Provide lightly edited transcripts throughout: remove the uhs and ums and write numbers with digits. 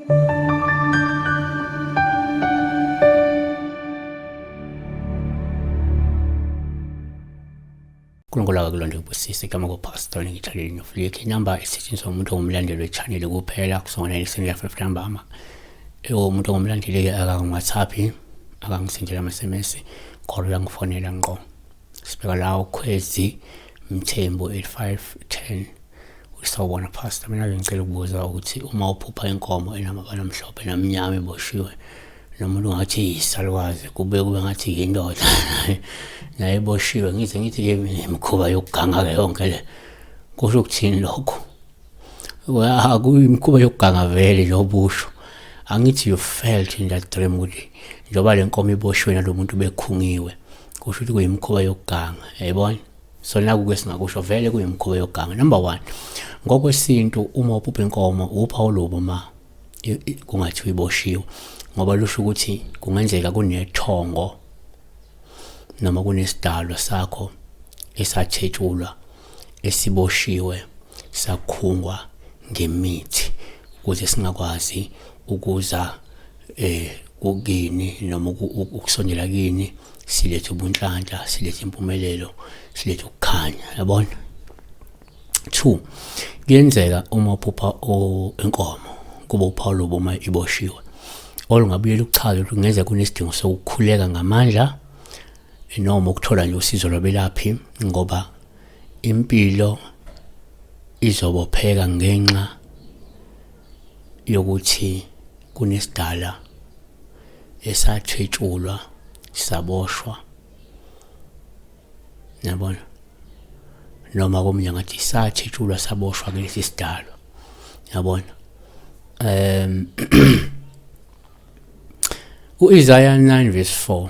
uNkulunkulu akakulonde kubusise igama kopastor ngithalile noflik inamba esetshenziswa umuntu ongumlandeli we-channel kuphela kusongana ekuseni ka-5 ntambama. Umuntu ongumlandeli-ke akangi-WhatsApp, akangisendela ama-SMS, kodwa uyangifonela ngqo. Sibheka la uKhwezi Mthembu 8510 Sawubona Pastor, mina ke ngicela ukubuza ukuthi uma uphupha inkomo enamabala amhlophe namnyama iboshiwe nomuntu ngathi yisalukazi kube kube ngathi yindoda naye iboshiwe, ngize ngithi-ke imikhuba yokuganga-ke yonke le, kusho ukuthini lokho? Akuyimikhuba yokuganga vele njengoba usho. Angithi you felt in that dream ukuthi njengoba le nkomo iboshiwe nalo muntu bekhungiwe, kusho ukuthi kuyimikhuba yokuganga, yayibona? So naku-ke singakusho vele kuyimikhuba yokuganga. Number one, ngokwesintu uma uphupha inkomo upha olubi uma kungathiwa iboshiwe, ngoba lusho ukuthi kungenzeka kunethongo noma kunesidalwa sakho esathetshulwa esiboshiwe sakhungwa ngemithi ukuze singakwazi ukuza kukini noma ukusondela kini, silethe ubunhlanhla, silethe impumelelo, silethe ukukhanya, yabona. Two, kuyenzeka uma uphupha inkomo kuba uphawu lobo uma iboshiwe, olungabuyela ukuchaza ukuthi kungenzeka kunesidingo sokukhuleka ngamandla noma ukuthola nje usizo lwabelaphi, ngoba impilo izobopheka ngenxa yokuthi kunesidala esathetshulwa saboshwa, yabona, noma komunye ngathi sathetshulwa saboshwa kulesi sidalwa, yabona. U-Isaya 9 verse 4,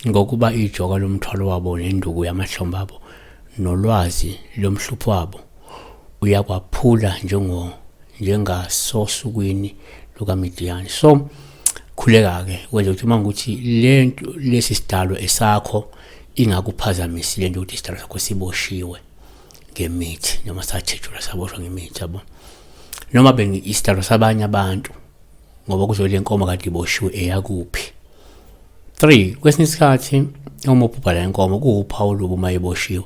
ngokuba ijoka lomthwalo wabo nenduku yamahlombe abo nolwazi lomhlupho wabo uyakwaphula njengasosukwini lukaMidiyani. So khuleka-ke kwenza ukuthi uma ukuthi lento lesi sidalo esakho ingakuphazamisi lento ukuthi isidalo sakho siboshiwe ngemithi noma sathetshulwa saboshwa ngemithi, yabo, noma bengi isidalo sabanye abantu, ngoba kuzo le nkomo kade iboshiwe eyakuphi. 3, kwesinye isikhathi uma uphupha le nkomo kuwuphawu olubi uma iboshiwe,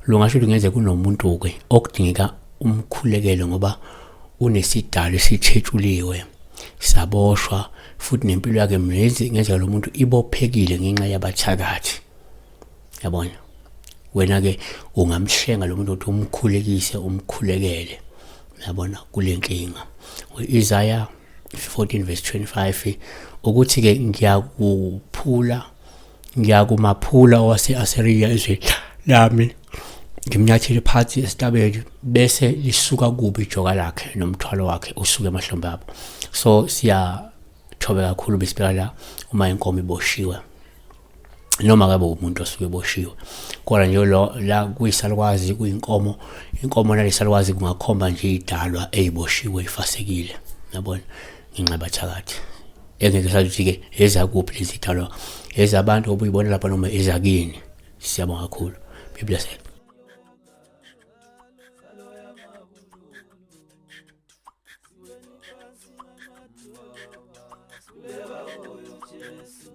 lungasho ukuthi kungenzeka kunomuntu-ke okudingeka umkhulekele ngoba unesidalo esithetshuliwe saboshwa, futhi nempilo yakhe ngenzeka lo muntu ibophekile ngenxa yabathakathi, yabona. Wena-ke ungamhlenga lo muntu ukuthi umkhulekise, umkhulekele, yabona, kule nkinga. U-Isaya 14 verse 25 ukuthi-ke ngiyakuphula, ngiyakumaphula owase-Asiriya ezweni lami, ngimnyathele phansi esitabeni, bese lisuka kubi ijoka lakhe nomthwalo wakhe usuke emahlombe abo. So siyathobeka kakhulu besibheka la uma inkomo iboshiwe noma ngabe umuntu osuke eboshiwe, kodwa nje lo la kuyisalukwazi kuyinkomo, inkomo nalesalukwazi kungakhomba nje idalwa eyiboshiwe ifasekile, yabona, ngenxa yabathakathi engeke sazi ukuthi-ke ezakuphi lezi dalwa, ezabantu obuyibona lapha noma ezakini. Siyabonga kakhulu, be blessed. Sikhuleka kuyo Jesu.